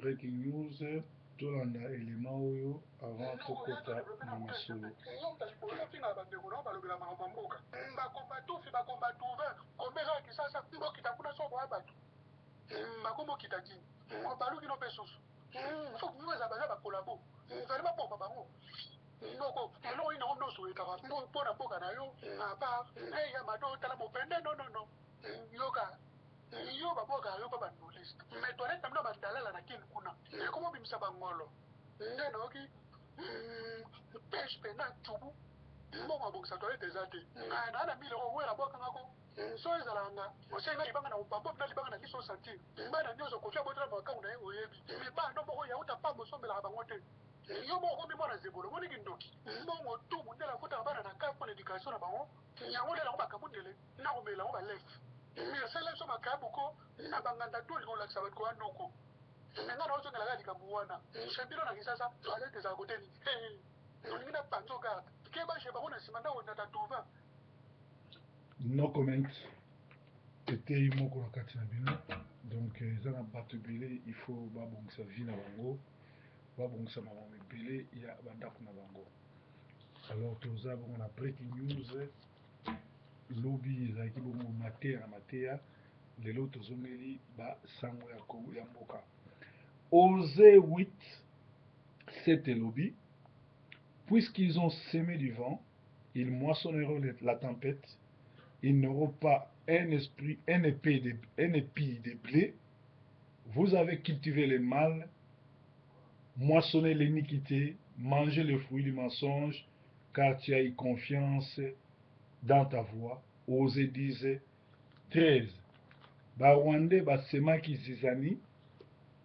Breaking news, tolanda element oyo avant tokota na masolo. Ofinga bandeko nao balobela makambo ya mboka bakombatufi bakombatuve kombe eza na Kisasa bokita kuna so boya bato bakomokita tini baluki no mpe susu fo eza baza bakolabo fali baboma bango noko eloko nini yango nyonso oyekaka mpo na mboka na yo apart ya mado tala mopende nonono yoka yo babwakaka yo mpa bandoliste mais toilette na bino bandalala na Kini kuna ekoma obimisa bangolo nde nayoki peshe mpe na cubu mbongo abongisa toilette eza te. Ngai naa na mille euro wera abwakangako so ezalaka nga osenga libanga na obambo na libanga na liso sentir bana nyonso Kofi abotela makangu na ye oyebi me bana moko yauta pamba osombelaka bango te. Yo moko okomi mwana zebolo omoni kindoki mbongo tu mundele afutaka bana na kaf mpona éducation na bango yango lela yango bakamundele na komela yango balef mais biso makabuko na banganda to olinga olakisa bato koya noko me ngai naozongelaka likambo wana chez bino na Kisasa toilette ezala kote nini olingi na panzo garde keba chez bango na nsima ndako na tatouva. No comment. Eteyi moko na kati na bino. Donc eza na bato ebele, il faut babongisa vie na bango, babongisa makambo ebele ya bandako na bango. Alors toza bongo na breaking news. Lobi ezalaki bongo mateya na mateya, lelo tozongeli basango ya Kongo ya mboka. Osée 8 7 elobi: puisqu'ils ont semé du vent, ils moissonneront la tempête. Ils n'auront pas un esprit, un épi de blé. Vous avez cultivé le mal, moissonné l'iniquité, mangé le fruit du mensonge, car tu as eu confiance dans ta voix. Osée 10 13. Barwandais basemaki zizanie,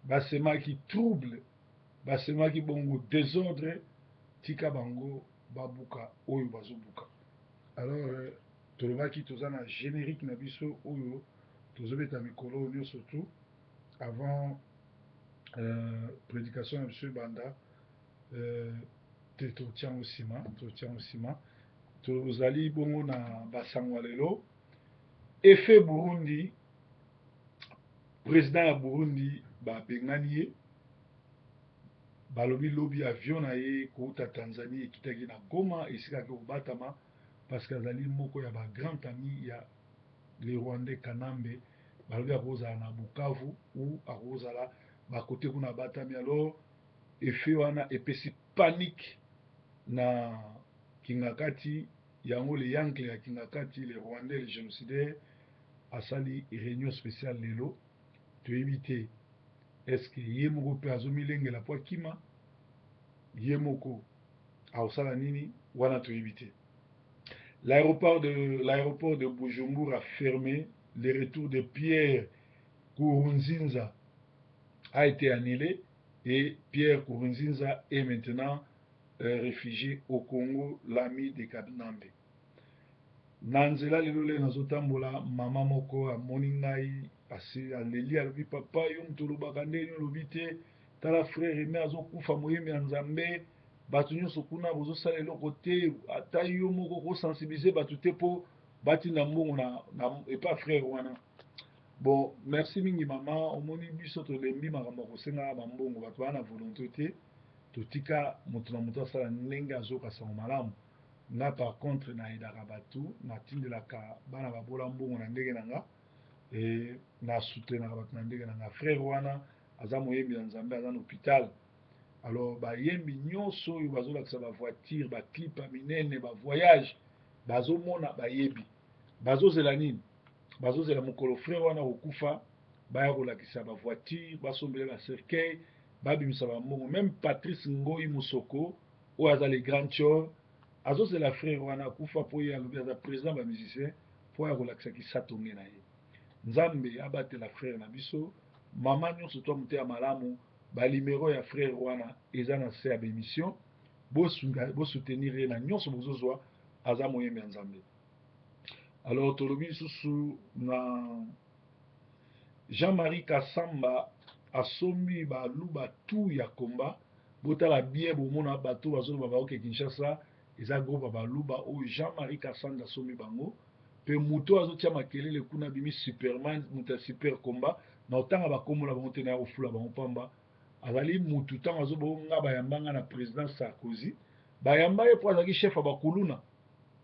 basemaki trouble, basemaki bongo désordre. Tika bango babuka oyo bazobuka. Alors tolobaki toza na générique na biso oyo tozobeta mikolo nyonso tu avant prédication na biso ebanda te. Totiango nsima, totiango nsima. Tozali bongo na basango ya lelo. Effet Burundi, président ya Burundi babengani ye. Balobi lobi avion na ye kouta Tanzanie ekitaki na Goma esika ake kobatama, parce que azali moko ya bagrand ami ya le Rwandais Kanambe. Balobi akozala na Bukavu ou akozala bakote kuna abatami. Alors effet wana epesi panique na Kingakati. Yango le yancle ya Kingakati, le Rwandais, le génocidaire, asali réunion spéciale lelo. Toyebi te est-ce ye moko mpe azomilengela po akima, ye moko akosala nini wana, toyebi te. L'aéroport de Bujumbura fermé, le retour de Pierre Nkurunziza a été annulé et Pierre Nkurunziza est maintenant réfugié au Congo, l'ami de Kanambe. Na nzela lelo le nazotambola, mama moko amoni ngai, asi aleli, alobi: "Papa, yo moto olobaka ndeni olobi te, tala frère Aimé azokufa, moyembi ya Nzambe, bato nyonso kuna bozosala eloko te, ata yo moko kosensibiliser bato te mpo batinda mbongo na epa frère wana." Bon, merci mingi mama. Omoni biso tolembi makambo ya kosengaka bambongo, bato baa na volonté te. Totika moto na moto asala ndenge azoka sango malamu. Nga par contre nayedaka bato, natindelaka bana babola mbongo na ndenge na nga e nasoutenaka bato na ndenge na nga. Frère wana aza moyembi ya Nzambe, aza na hôpital. Alors bayembi nyonso oyo bazolakisa bavoiture, baclip ya minene, bavoyage, bazomona, bayebi bazozela nini? Bazozela mokolo frère wana kokufa, baya kolakisa bavoiture, basombele bacercueil, babimisa bambongo. Même Patrice Ngoi Mosoko oyo aza le grand chor azozela frère wana akufa mpo ye alobi aza président bamusicien, mpo aya kolakisa kisatonge na ye. Nzambe abatela frère na biso. Mama nyonso to moto ya malamu, banuméro ya frère wana eza na se ya baémission. Bosoutenir ye na nyonso bozozwa, aza moyembi ya Nzambe. Alors tolobi lisusu na Jean-Marie Kasamba asombi baluba tu ya komba. Botala bien, bomona bato bazoloba baoke Kinshasa eza groupe ya baluba oyo Jean-Marie Kasanda asombi bango. Mpe moto azotia makelele kuna abimi superman, moto ya super komba. Na otanga bakombola bango te, na ya kofula bango pamba. Azali mutu ntango azobo nga bayamba nga na président Sarkozy, bayamba ye mpo azalaki chef ya bakuluna.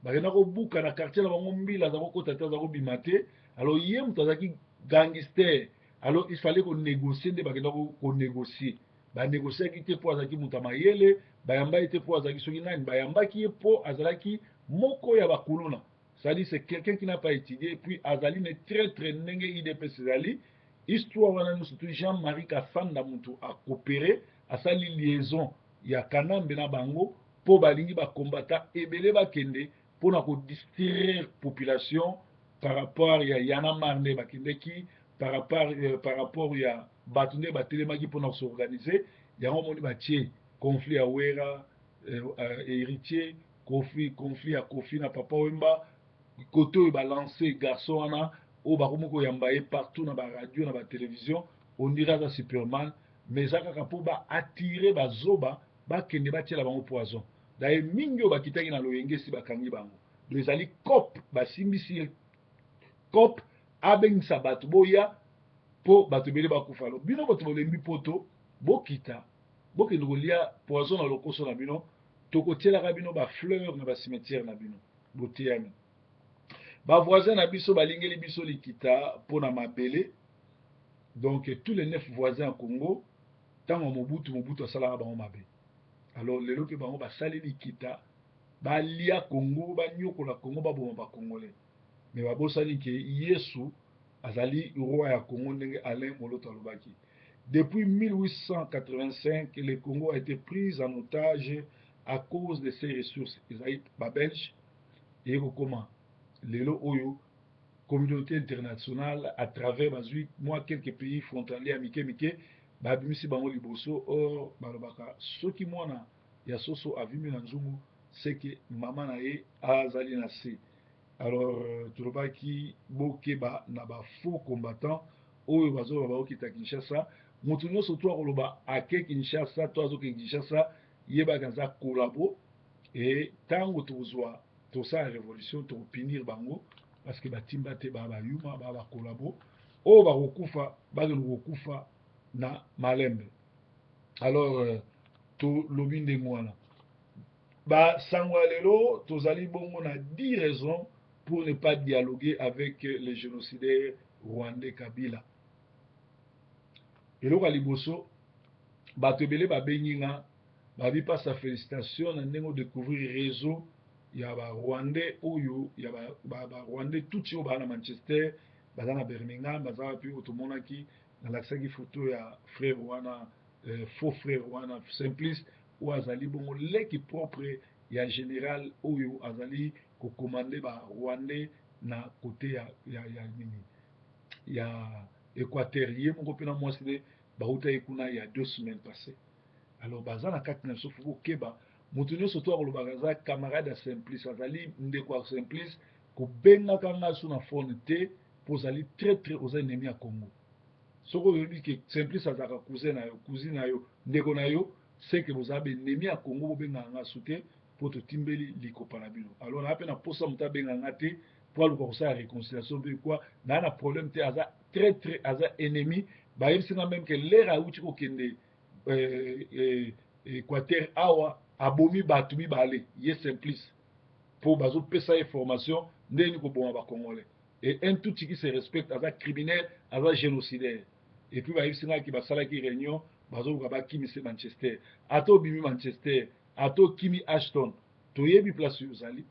Bakenda kobuka na quartier na bango, mbila aza kokota te, aza kobima te. Alors ye moto azalaki gangster. Alors il fallait konégocier, nde bakenda konégocier. Banégociaki te mpo azalaki moto ya mayele, bayamba ye te mpo azalaki soki nani, bayambaki ye mpo azalaki moko ya bakuluna. C'est-à-dire, c'est quelqu'un qui n'a pas étudié, puis azali ne traître. Ndenge UDPS ezali, histoire wana nyonso tu, Jean-Marie Kasanda mutu akopere, asali liaison ya Kanambe na bango mpo balingi bakombata ebele bakende mpona kodistraire population par rapport ya Y'en a marre nde bakendeki, par rapport ya bato nde batelemaki mpona kos'organiser. Yango omoni batie conflit ya Wera, Héritier, Kofi, conflit ya Kofi na Papa Wemba. Kote oyo balance garçon wana oyo bakomi koyamba ye partout na baradio, na batélévision, on dirait aza Superman, mais eza kaka mpo baattirer bazoba bakende batiela bango poison. Daye mingi oyo bakitaki na loyenge esi bakangi bango. Donc ezali coop, basimbisi ye coop, abengisa bato boya mpo bato ebele bakufa. Lo bino bato bolembi poto, bokita, bokende kolia poison na lokoso na bino. Tokotielaka bino bafleur na bacimetière na bino. Boteyami. Bavoisin na biso balingeli biso likita mpona mabele. Donc tous les neuf voisins ya Congo, ntango Mobutu, Mobutu asalaka bango mabe. Alors lelo mpe bango basali likita, balia Congo, banyokola Congo, baboma bacongolais. Mais babosani ke Yesu azali roi ya Congo. Ndenge Alain Moloto alobaki, depuis 1885, le Congo a été pris en otage à cause de ses ressources. Ezali babelge eye kokoma lelo oyo communauté internationale à travers bazwi mwa quelques pays frontaliers ya mike mike, babimisi bango liboso. Or balobaka soki mwana ya soso avimbi na nzungu, seke mama na ye azali na se. Alors tolobaki bokeba na bafaux combattant oyo bazoloba baokita Kinshasa. Moto nyonso to akoloba ake Kinshasa to azokende Kinshasa, yebaka aza collabo. E ntango tokozwa, tosala révolution, tokopunir bango parce que batimba te, baa bayuma, baa bacollabo oyo bakokufa, bakende kokufa na malembe. Alors tolobi ndenge wana. Basango ya lelo, tozali bongo na 10 raisons pour ne pas dialoguer avec les génocidaires rwandais Kabila. Eloko ya liboso, bato ebele babengi nga, babi pasa félicitation na ndenge odécouvrir réseau ya barwandais oyo ya barwandais tutsi oyo baza na Manchester, baza na Birmingham, baza wapi, oyo tomonaki, nalakisaki photo ya frère wana, faux frère wana Simplice, oyo azali bongo leki propre ya général oyo azali kocommander barwandais na kote ya nini, ya Équateur. Ye moko mpe na mwasi nde bautaki kuna ya 2 semaines passé. Alors baza na kati na biso. Faut kokeba. Moto nyonso to akolobaka aza camarade ya Simplice, azali ndeko ya Simplice, kobengaka nga so na phone te, mpo ozali traître, oza ennemi ya Congo. Soki oyebi ke Simplice azalaka cousin na yo, cousine na yo, ndeko na yo, seke bozala baennemi ya Congo. Bobengaka nga su te mpo totimbeli likopa na bino. Alors naa mpe na posa moto abenga nga te mpo aluka kosala réconciliation mpe kwa naa na problème te. Aza traître, aza ennemi. Bayebisi nga même ke lere awuti kokende Équateur awa, abomi bato mibale, ye Simplice, mpo bazopesa ye formation ndenge nini koboma bacongolais. Et un tutsi qui se respecte aza criminel, aza génocidaire. Et puis bayebisi ngaki basalaki réunion, bazoluka bakimise Manchester. Ata obimi Manchester, ata okimi Ashton, toyebi place oyo ozali,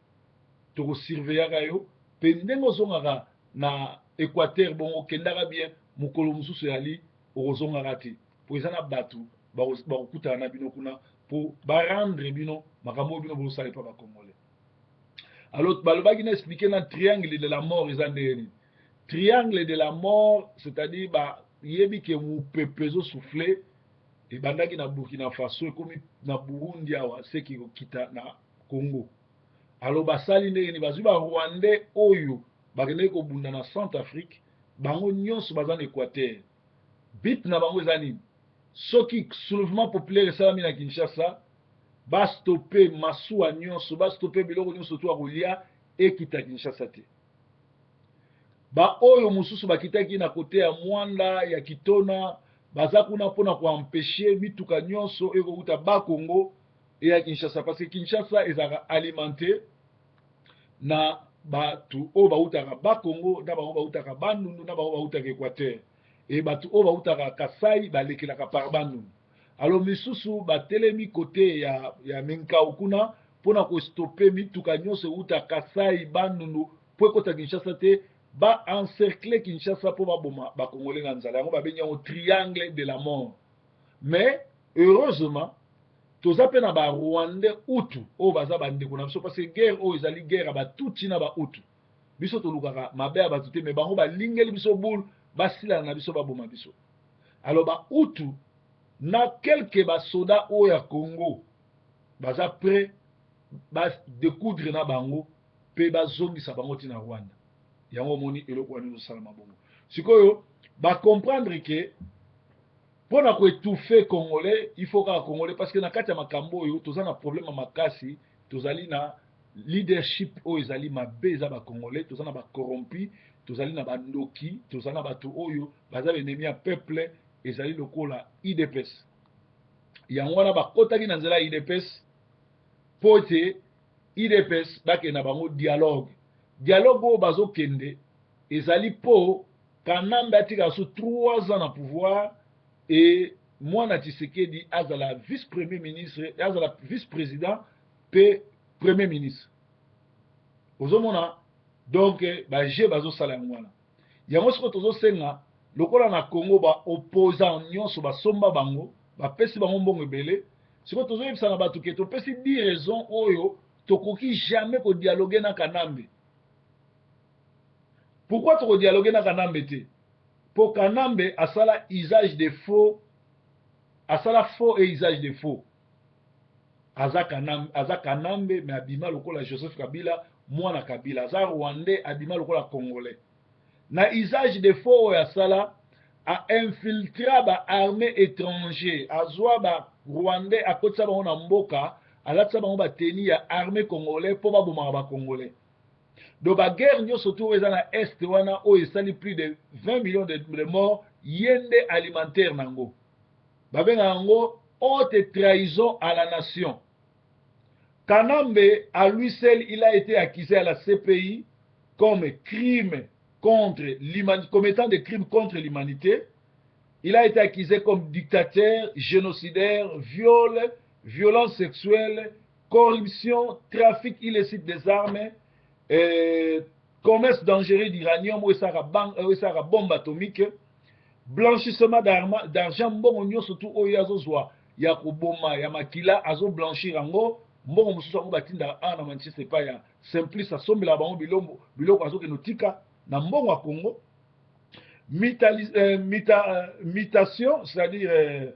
tokosurveillaka yo. Mpe ndenge ozongaka na Équateur bongo, okendaka bien, mokolo mosusu ezali okozongaka te, mpo eza na bato bakokutana na bino kuna mpo barendre bino makambo oyo bino bozosala epa bacongolais. Alors balobaki na expliquer na triangle de la mort eza ndenge nini. Triangle de la mort, c'est-à-dire bayebi ke mopepe ezosouffler, ebandaki na Burkina Faso, ekomi na Burundi awa, seki kokita na Congo. Alors basali ndenge nini? Bazwi barwandais oyo bakendaki kobunda na Centre Afrique, bango nyonso baza na Équateur. But na bango eza nini? Soki soulèvement populaire esalami na Kinshasa, bastopper masuwa nyonso, bastopper biloko nyonso to ya kolia ekita Kinshasa te. Baoyo mosusu bakitaki na kote ya Mwanda, ya Kitona. Baza kuna mpona koempêcher mituka nyonso ekouta Bakongo eya Kinshasa, parce que Kinshasa ezalaka alimenté na bato oyo bautaka Bakongo, na bango bautaka Bandundu, na bango bautaka Équateur. E bato oyo bautaka Kasai balekelaka par Bandundu. Alors misusu batelemi côté ya Menkao kuna mpona kostopper mituka nyonso euta Kasai, Bandundu, mpo ekota Kinshasa te. Baencercler Kinshasa mpo baboma Bakongole na nzala. Yango babengi yango triangle de la mort. Mais heureusement, toza mpe na Barwandais Hutu oyo baza bandeko na biso, parce que guerre oyo ezali guerre ya Batutsi na Bahutu. Biso tolukaka mabe ya bato te, mais bango balingeli biso boule, basilana na biso, baboma biso. Alors Bahutu na quelque basoda oyo ya Congo baza prêt badécoudre na bango mpe bazongisa bango ntina Rwanda. Yango omoni eloko wana ezosalama bongo. Sikoyo bacomprendre que mpo na koétouffer Congolais, il faut kaka Congolais, parce que na kati ya makambo oyo toza na problème ya makasi. Tozali na leadership oyo ezali mabe, eza Bacongolais. Toza na bacorrompus, tozali na bandoki, tozali na bato oyo baza baennemi ya peuple, ezali lokola UDPS. Yango wana bakɔtaki na nzela ya UDPS, mpo ete UDPS bakende na bango dialogue. Dialogue oyo bazokende ezali mpo Kanambe atikala so 3 ans na pouvoir e mwana Tshisekedi azala vice premier ministre, azala vice président mpe premier ministre. Ozomona donc baje bazosala yango wana. Yango sikoyo tozosenga, lokola na Congo baopposant nyonso basomba bango, bapesi bango mbongo ebele, sikoyo tozoyebisa na bato que topesi 10 raison oyo tokoki jamais kodialoguer na Kanambe. Pourquoi tokodialoguer na Kanambe te? Mpo Kanambe asala usage de faux, asala faux et usage de faux. Aza Kanambe, aza Kanambe, mais abima lokola Joseph Kabila, mwana Kabila. Aza Rwandais, abima lokola Congolais. Na usage de faux oyo asala, ainfiltra baarmée étranger, azwa Barwandais, akotisa bango na mboka, alatisa bango batenue ya armée congolais mpo babomaka Bacongolais. Donc baguerre nyonso to oyo eza na Est wana, oyo esali plus de 20 millions de morts, ye nde alimentaire nango. Babengaka yango haute trahison à la nation. Kanambe, à lui seul, il a été accusé à la CPI comme crime contre l'humanité, commettant des crimes contre l'humanité. Il a été accusé comme dictateur, génocidaire, viol, violence sexuelle, corruption, trafic illicite des armes, commerce dangereux d'uranium oyo esalaka bombe atomique, blanchissement d'argent. Mbongo nyonso tu oyo azozwa ya koboma, ya makila, azoblanchir yango. Mbongo mosusu yango batindaka awa na Manchester epai ya Simplice, asombelaka bango bilombo, biloko azokende otika na mbongo ya Congo. Mutation, c'est-à-dire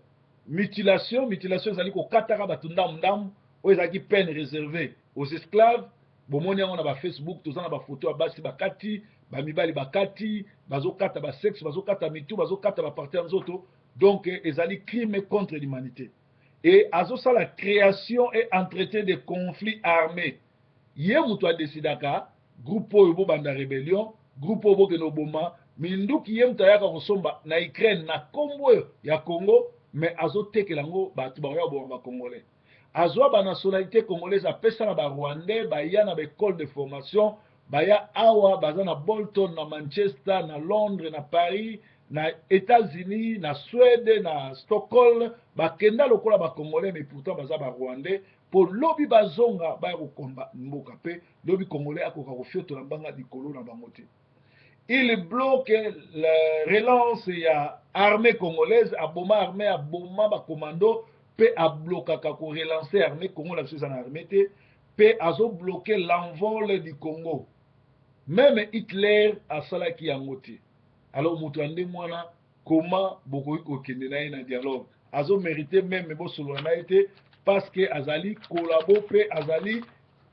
mutilation. Mutilation ezali kokataka bato ndambu ndambu, oyo ezalaki peine réservée aux esclaves. Bomoni yango na bafacebook, toza na bafoto ya basi bakati, bamibali bakati, bazokata basexe, bazokata mitu, bazokata baparties ya nzoto. Donc ezali crime contre l'humanité. Et azosala création et entretien de conflits armés. Ye moto adécidaka groupe oyo bobanda rébellion, groupe oyo bokende oboma minduki. Ye moto ayaka kosomba na Ukraine na nkombo oyo ya Congo, mais azotekela yango bato bakoya koboma Bacongolais. Azwa banationalité congolaise, apesa na Barwandais, baya na baécole de formation, baya awa, baza na Bolton, na Manchester, na Londres, na Paris, na États-Unis, na Suède, na Stockholm. Bakenda lokola Bacongolais, mais pourtant baza Barwandais, mpo lobi bazonga, baya kokomba mboka, mpe lobi Congolais akoka kofiotola mbanga likolo na bango te. Il bloque la relance ya armée congolaise, aboma armée, aboma bacommando, mpe ablokaka korelancer armée. Congo na biso eza na armée te, mpe azobloquer l'envol du Congo. Même Hitler asalaki yango te. Alors moto ya ndenge wana, comment bokoki kokende na ye na dialogue? Azomérite même bosolola na ye te, parce que azali collabo mpe azali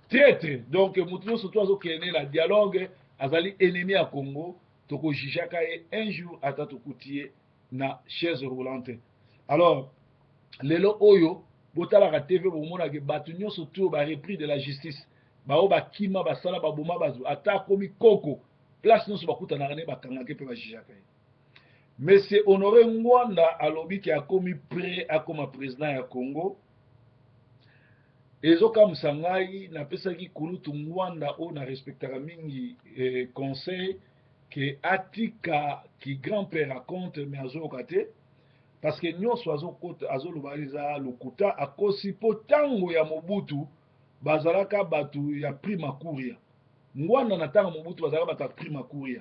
traître. Donc moto nyonso to azokende na dialogue azali ennemi ya Congo. Tokojugeaka ye un jour, ata tokuti ye na chaise roulante. Alors lelo oyo botalaka TV, bomonaka bato nyonso to barepris de la justice, bao bakima, basala, baboma bato, ata akomi koko, place nyonso bakutanaka ne, bakangaki mpe bajugeaka ye. Monsieur Honore Ngwanda alobi ke akomi prêt akoma président ya Congo. Ezokamwisa ngai, napesaki kulutu Ngwanda oyo na respectaka mingi conseil ke atika ki grand-père raconte, mais azoyoka te parce que nyonso azokota azoloba eza lokuta, akosi. Mpo ntango ya Mobutu bazalaka bato ya Prima Kuria. Ngwanda, na ntango Mobutu bazalaka bato ya Prima Kuria.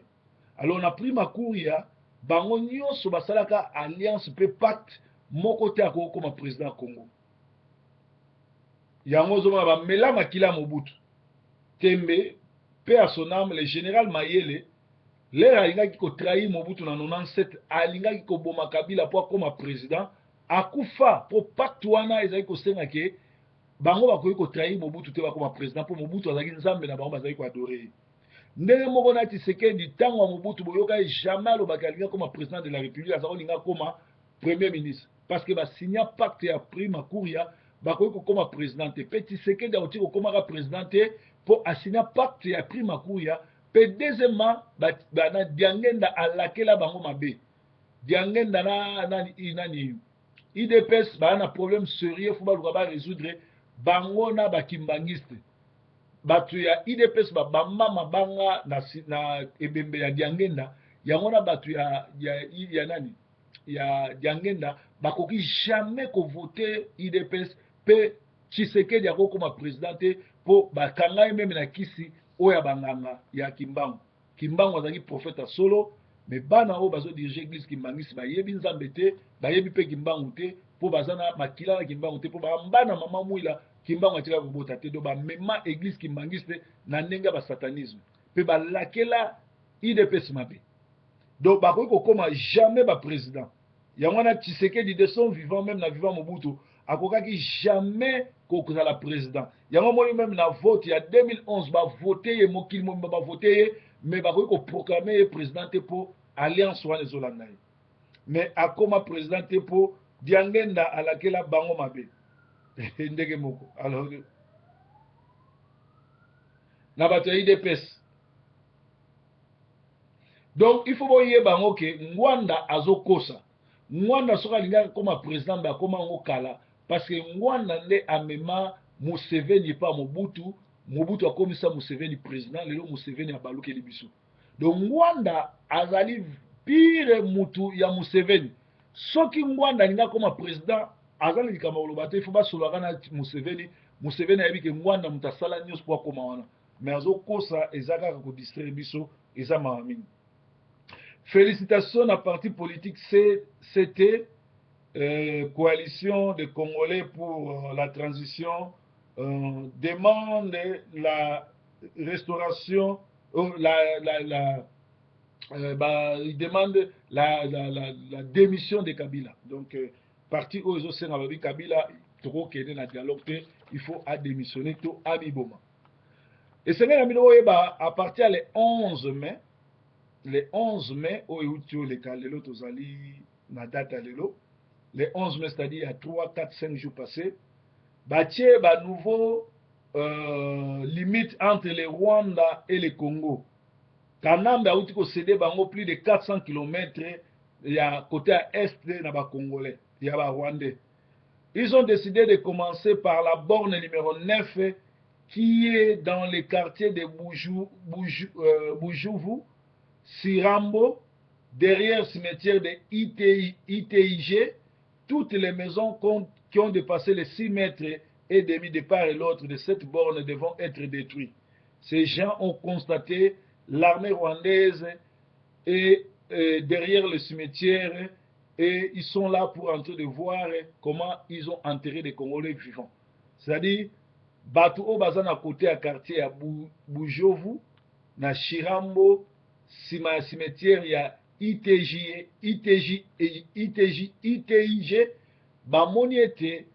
Alors na Prima Kuria, bango nyonso basalaka alliance mpe pacte moko te akokoma président ya Congo. Yango ozomona bamela makila ya Mobutu. Tembe, paix à son âme, le général Mayele, l'heure alingaki kotrahir Mobutu na 97, alingaki koboma Kabila mpo akoma président, akufa mpo pacte wana ezalaki kosenga ke bango bakoki kotrahir Mobutu te, bakoma président, mpo Mobutu azalaki nzambe na bango, bazalaki koadorer ye. Ndenge moko na Tshisekedi, ntango ya Mobutu boyoka ye jamais alobaki alingi akoma président de la République, aza kolinga akoma premier ministre, parce que basigna pacte ya Prima Kuria, bakoki kokoma président te. Mpe Tshisekedi akoki kokomaka président te mpo asigna pacte ya Prima Kuria. Mpe deuxièmement, na Diangenda alakela bango mabe. Diangenda na nani, nani, UDPS baa na problème sérieux, faut baluka barésoudre bango na bakimbangiste. Bato ya UDPS babamba mabanga na ebembe ya Diangenda. Yango na bato ya nani, ya Diangenda, bakoki jamais kovote UDPS. Mpe Tshisekedi akokoma président te mpo bakanga ye même na kisi oyo ya banganga ya Kimbangu. Kimbangu azalaki prophète ya solo, mais bana oyo bazodirige église kimbangisi bayebi Nzambe te, bayebi mpe Kimbangu te, mpo baza na makila na Kimbangu te, mpo bambana mama Mwila Kimbangu atikaka kobota te. Donc bamema église kimbangiste na ndenge ya basatanisme mpe balakela UDPS mabe. Donc bakoki kokóma jamais baprésident. Yango wana Tshisekedi, de son vivant, même na vivant Mobutu, akokaki jamais kozala président. Yango moni même na vote ya 2011, bavote ye, mokili mobimba bavote ye, mais bakoki koproclame ye président te mpo alliance wana ezolanda ye. Mais akóma président te mpo Diangenda alakela bango mabe. Ndenge moko alors na bato ya UDPS. Donc il faut boyeba yango ke Ngwanda azokosa. Ngwanda soki alingaki akóma président, mbe akóma yango kala, parce que Ngwanda nde amema Museveni epa Mobutu. Mobutu akomisa Museveni président. Lelo Museveni abalukeli biso. Donc Ngwanda azali pire mutu ya Museveni. Soki Ngwanda alingi akóma président, aza na likambo koloba te, ifo basololaka na Museveni. Museveni ayebi ke Ngwanda moto asala nyonso mpo akóma wana, mais azokosa, eza kaka kodistraire biso, eza mawa mingi. Félicitations na parti politique CT, Coalition des Congolais pour la transition, demande la restauration, bah, il demande la démission de Kabila. Donc parti oyo ezosenga, babi Kabila tokokende na dialogue te, il faut adémissionner to amiboma. Esengeli na bino oyeba, à partir le 11 mai, le 11 mai oyo euti oleka, lelo tozali na date ya lelo, le 11 mai, c'est-à-dire il y a 3, 4, 5 jours passés, batie banouveau limite entre le Rwanda et le Congo. Kanambe auti kocéder bango plus de 400 km ya côté ya est na bacongolais ya barwandais. Ils ont décidé de commencer par la borne numéro 9 qui est dans le quartier de Boujouvu, Sirambo, derrière cimetière de ITI, ITIG. Toutes les maisons qui ont dépassé les 6 mètres et demi de part et l'autre de cette borne devront être détruites. Ces gens ont constaté l'armée rwandaise et derrière le cimetière et ils sont là pour en train de voir comment ils ont enterré des Congolais vivants. C'est-à-dire, bato oyo baza na côté ya quartier ya Bujovu na Chirambo, nsima ya cimetière ya ITJ, ITJ, ITJ, ITIG, bamoni ete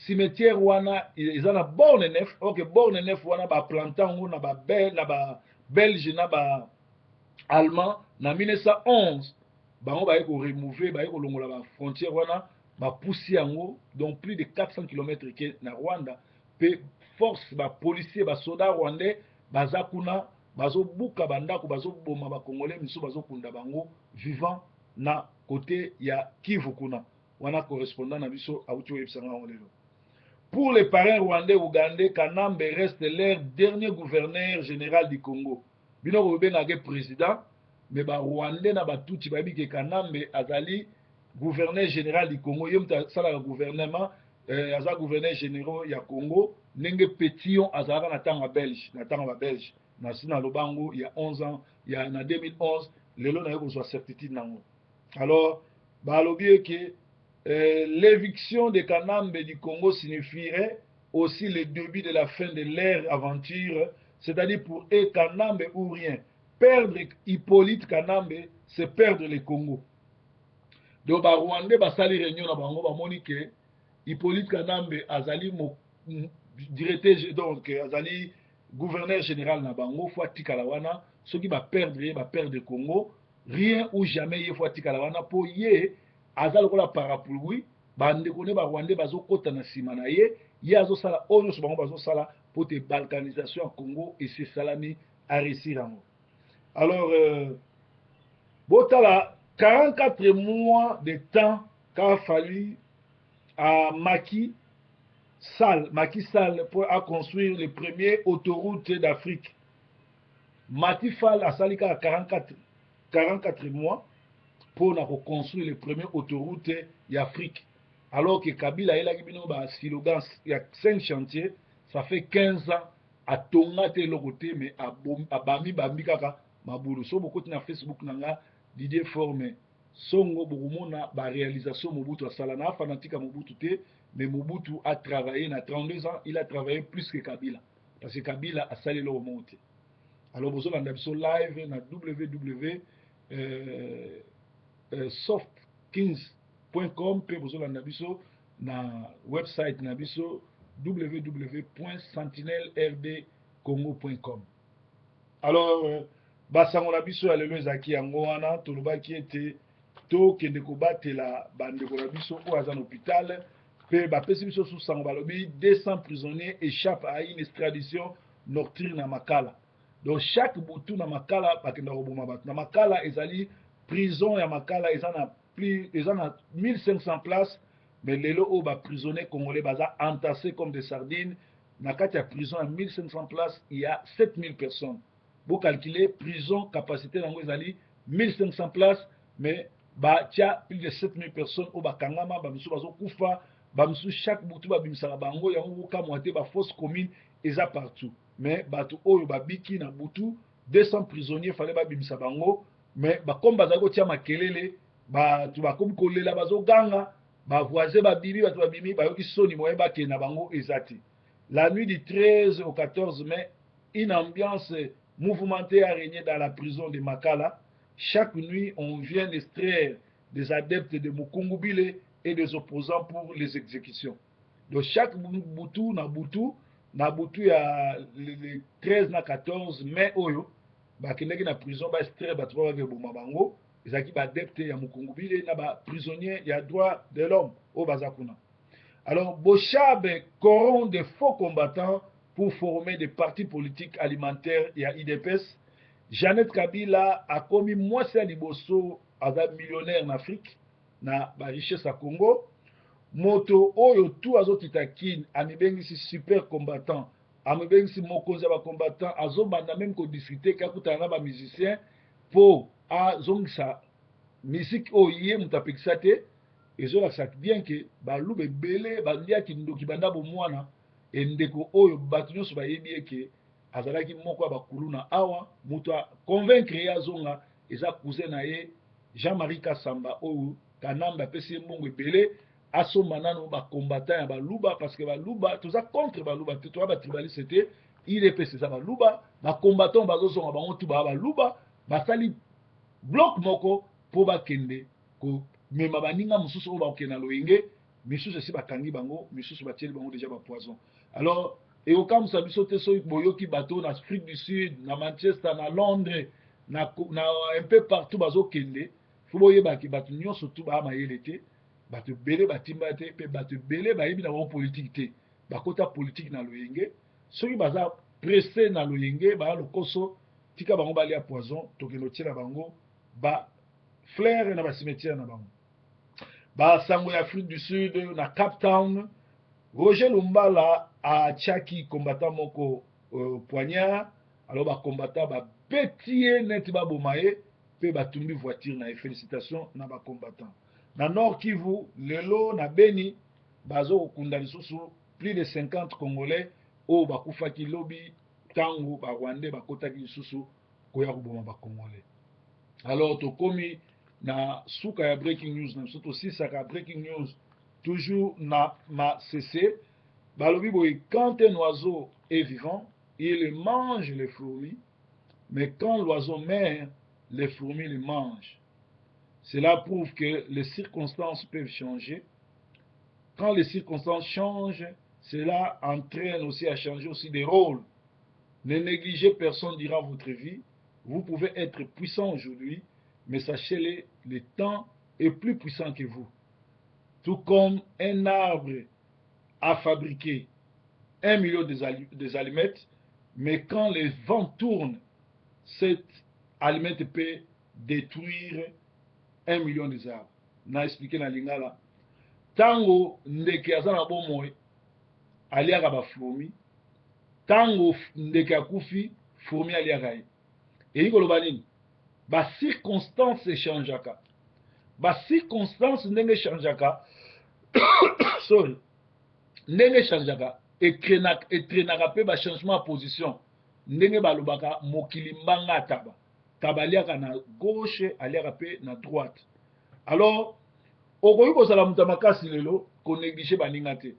cimetière wana eza na borne 9. Ok, borne 9 wana baplanta yango na babelge na baallemand na 1911. Bango baye koremove, baye kolongola bafrontière wana, bapusi yango, donc plus de 400 km ke na Rwanda. Mpe force bapolicier, basoda rwandais baza kuna, bazobuka bandako, bazoboma bacongolais misusu, bazokunda bango vivant na Kote ya Kivu kuna wana, correspondant na biso awuti koyebisa nga yango lelo. Pour les parrains rwandais, ougandais, Kanambe reste leur dernier gouverneur général du Congo. Bino kobengaka président, mais ba Rwandais na Batutsi bayebi ke Kanambe azali gouverneur général du Congo. Ye moto asalaka gouvernement, aza gouverneur généraux ya Congo, ndenge Pétion azalaka na ntango ya Belge, na ntango ya Babelge. Nasi naloba yango ya 11 ans ya na 2011. Lelo naye kozwa certitude nango. Alors balobi eke l'éviction de Kanambe du Congo signifierait aussi le début de la fin de leur aventure, c'est-à-dire pour eux, Kanambe ou rien. Perdre Hippolyte Kanambe, c'est perdre le Congo. Donc Barwandais basali réunion na bango, bamoni ke Hippolyte Kanambe azali mo directeur, donc azali gouverneur général na bango, faut atikala wana. Soki baperdre ye, baperdre Congo. Rien ou jamais, ye faut atikala wana, mpo ye aza lokola parapluie. Bandeko ne Barwandais bazokɔta na nsima na ye, ye azosala oyo nyonso bango bazosala mpo te balkanisation ya Congo esi esalami, aréussir yango. Alors botala 44 mois de temps qu'a fallu à Macky Sall, Macky Sall pour à construire les premières autoroutes d'Afrique. Macky Sall asali kaka 44 mois pour na construire les premières autoroutes d'Afrique. Alors que Kabila ayelaki bino ba slogan ya 5 chantiers, ça fait 15 ans atonga te eloko te, mais abambi bambi kaka mabulu. So bokoti na Facebook na nga, Didier Forme Songo, bokomona baréalisation Mobutu asala. Na fanatique ya Mobutu te, mais Mobutu a travaillé na 32 ans, il a travaillé plus que Kabila, parce que Kabila asali eloko moko te. Alors bozolanda biso live na www soft15.com, mpe bozolanda biso na website na biso www.sentinelrdcongo.com. Alors basango na biso ya lelo ezalaki yango wana. Tolobaki ete tokende kobatela bandeko na biso oyo aza na hôpital, mpe bapesi biso susango, balobi 200 prisonniers échappent à une extradition nocturne na Makala. Donc chaque butu na Makala bakenda koboma bato. Na Makala ezali prison ya Makala, eza na plus, eza na 1500 places, mais lelo oyo baprisonnier congolais baza entassés comme des sardines na kati ya prison ya 1500 places. Il y a 7000 personnes. Bocalcule, prison capacité yango ezali 1500 places, mais batia plus de 7000 personnes oyo bakangama. Bamisusu bazokufa, bamisusu chaque butu babimisaka bango. Yango kokamwa te, bafosse commune eza partout. Mais bato oyo babiki na butu, 200 prisonniers, fallait babimisa bango, mais bakomi bazali kotia makelele, bato bakomi kolela, bazoganga, bavoisin babimi, bato babimi, bayoki soni, moye bakende na bango eza te. La nuit du 13 au 14 mai, une ambiance mouvementée a régné dans la prison de Makala. Chaque nuit, on vient extraire des adeptes de Mukungubile et des opposants pour les exécutions. Donc chaque butu na butu na butu ya le 13 na 14 mai oyo, bakendaki na prison baextraire bato mpo bakeboma bango. Ezalaki baadepte ya Mukungubile na baprisonnier ya droit de l'homme oyo baza kuna. Alors Boshab corrompt des faux combattants pour former des partis politiques alimentaires ya UDPS. Jeannette Kabila akomi mwasi ya liboso aza millionnaire na Afrique na barichesse ya Congo. Moto oyo tu azokita Kine, amibengisi super combattant, amibengisi mokonzi ya bacombattant, azobanda même kodiscute ke akutana na bamusicien mpo azongisa musique oyo ye moto apekisa te. Ezolakisa bien ke Baluba ebele baliaki ndoki banda bomwana. Endeko oyo bato nyonso bayebi eke azalaki moko ya bakulu na awa, moto aconvaincre ye azonga eza cousin na ye Jean-Marie Kasamba, oyo Kanambe apesi ye mbongo ebele asomba nano bacombattant ya Baluba, parce que Baluba toza contre Baluba te, toza batribaliste te. UDPS eza Baluba, bacombattant bazozonga bango tu baa Baluba, basali bloc moko mpo bakende komema baninga mosusu oyo bakokende na loyenge. Misusu esi bakangi bango, misusu batieli bango déjà bapoison. Alors ekokamwisa biso te soki boyoki bato na Afrique du Sud, na Manchester, na Londres, na un peu partout bazokende. Faut boyebaki bato nyonso tu baa mayele te, bato ebele batimba te, mpe bato ebele bayebi na bango politike te, bakota politike na loyenge. Soki baza pressé na loyenge, baya lokoso, tika bango balia poison, tokende otiela bango ba. Fleur na ba cimetière na bango. Ba sango ya Afrique du Sud na Cape Town, Roger Lumbala atiaki combattant moko poignard, alors ba combattant ba beti ye neti baboma ye mpe batumbi voiture na ye. Félicitations na ba combattant. Na Nord Kivu lelo na Beni bazo kokunda lisusu plus de 50 Congolais oyo bakufaki lobi ntango ba Rwandais bakotaki lisusu koya koboma ba Congolais. Alors tokomi na suka ya breaking news na biso, tosisaka breaking news toujours na masese. Balobi boye: quand un oiseau est vivant, il mange les fourmis, mais quand l'oiseau meurt, les fourmis le mangent. Cela prouve que les circonstances peuvent changer. Quand les circonstances changent, cela entraîne aussi à changer aussi des rôles. Ne négligez personne durant votre vie. Vous pouvez être puissant aujourd'hui, mais sachez-le, le temps est plus puissant que vous. Tout comme un arbre a fabriqué 1 million des allumettes, mais quand le vent tourne, cette allumette peut détruire 1 million des arbres. Na expliqué na lingala. Tango ndeke aza na bomoi, aliaka bafourmi. Ntango ndeke akufi, fourmi aliaka ye. Eyi koloba nini? Bacirconstance echangeaka. Bacirconstance ndenge echangeaka, sorry, ndenge echangeaka, etraînaka mpe bachangement ya position. Ndenge balobaka, mokili mbanga ataba taba, aliaka na gauche, aliaka mpe na droite. Alors okoki kozala moto ya makasi lelo, konéglige baninga te.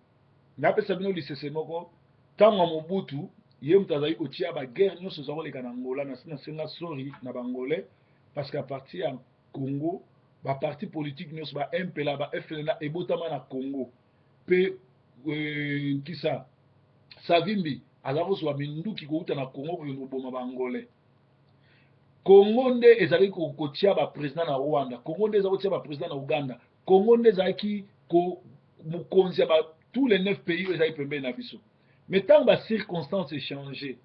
Napesa bino lisese moko. Ntango ya Mobutu, ye moto azali kotia baguerre nyonso eza koleka na Angola. Na nasenga sorry na Bangolais, parce que à partir ya Congo, baparti politique nyonso, ba MPLA, ba FLNA, ebotama na Congo. Mpe nkisa Savimbi aza kozwa minduki kouta na Congo kokende koboma Bangolais. Congo nde ezalaki kotia baprésident na Rwanda, Congo nde eza kotia baprésident na Uganda, Congo nde ezalaki mokonzi ya tous les neuf pays oyo ezalaki pembeni na biso. Mais ntango bacirconstance echange,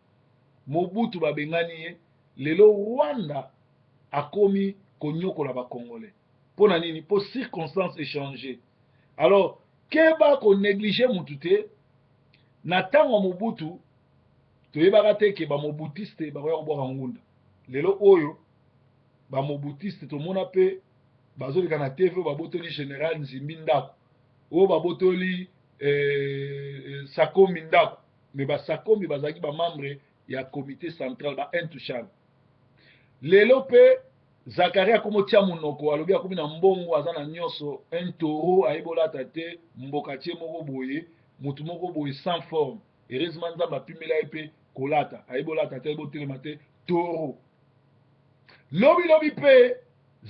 Mobutu babengani ye, lelo Rwanda akomi konyokola Bacongolais. Mpo na nini? Mpo circonstance echange. Alors keba konéglige mutu te. Na ntango ya Mobutu, toyebaka te ke bamobutiste bakoya kobwaka ngunda. Lelo oyo bamobutiste tomona mpe bazoleka na TV, oyo babotoli général Nzimbi ndako, oyo babotoli Sakombi ndako. Mais basakombi bazalaki bamembre ya comité central, ba intouchable. Lelo mpe Zakari akomi otia monoko, alobi akomi na mbongo, aza na nyonso. Un taureau, ayebi olata te, mboka tie moko boye, motu moko boye sans forme. Heureusement Nzambe apimela ye mpe kolata, ayebi olata te, ayebi otelema te, taureau. Lobi lobi mpe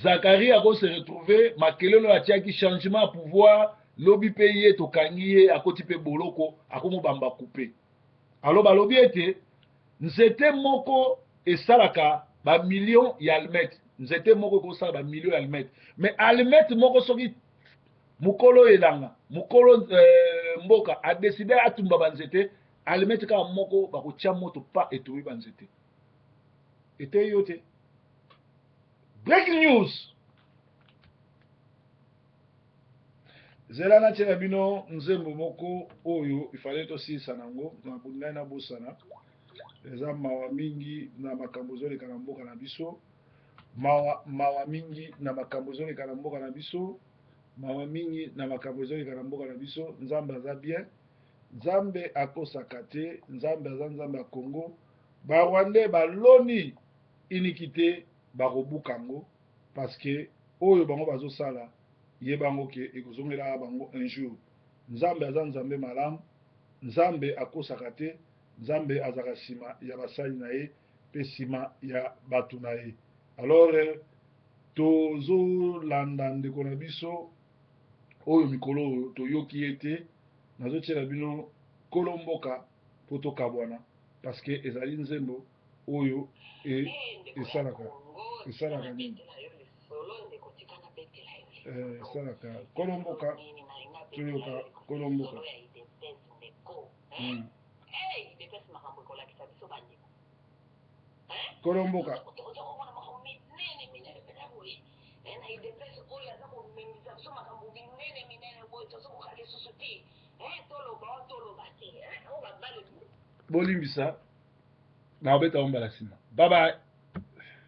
Zakari akose retrouver makelelo atiaki changement ya pouvoir. Lobi mpe ye tokangi ye, akoti mpe boloko, akomobamba coupe. Alors balobi ete nzete moko esalaka bamillion ya allumette. Nzete moko ekosala bamillion ya allumette, mais allumette moko, soki mokolo elanga, mokolo mboka adécider atumba banzete, allumette kaka moko bakotia moto pa etoyi banzete, eteyi yo te. Breaking news, zela natiela bino nzembo moko oyo ifale tosilisa nango. Ngai nabosana, eza mawa mingi na makambo ezoleka na mboka na biso. Mawa, mawa mingi na makambo ezoleka na mboka na biso. Mawa mingi na makambo ezoleka na mboka na biso. Nzambe aza bien, Nzambe akosaka te, Nzambe aza Nzambe ya Congo. Barwandais baloni iniquité, bakobuka yango, parce que oyo bango bazosala, yebango ke ekozongelaka bango un jour. Nzambe aza Nzambe malamu, Nzambe akosaka te, Nzambe azalaka nsima ya basali na ye mpe nsima ya bato na ye. Alors tozolanda ndeko na biso oyo mikolo oyo toyoki ye te. Nazotiela bino Kolo Mboka mpo tokabwana, parce que ezali nzembo oyo esalaka nini? Esalaka Kolo Mboka. Toyoka Kolo Mboka. Kolo Mboka. na udps oyo aza komemisa biso makambo minene minene boye tozokoka lisusu te eh, toloba o toloba te eh, oyo babale Bolimbisa, nakobeta ngo mbala nsima. Bye bye.